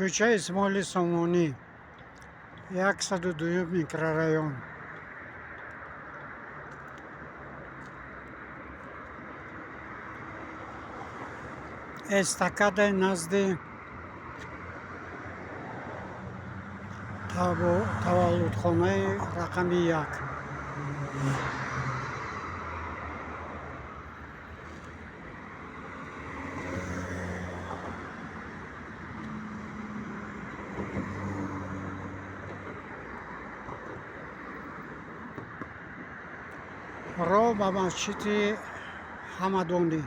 Кӯчаи Исмоили Сомонӣ, 102-юм микрорайон. Эстакадаи назди таваллудхонаи рақами 1. Роҳ ба масҷиди Ҳамадонӣ.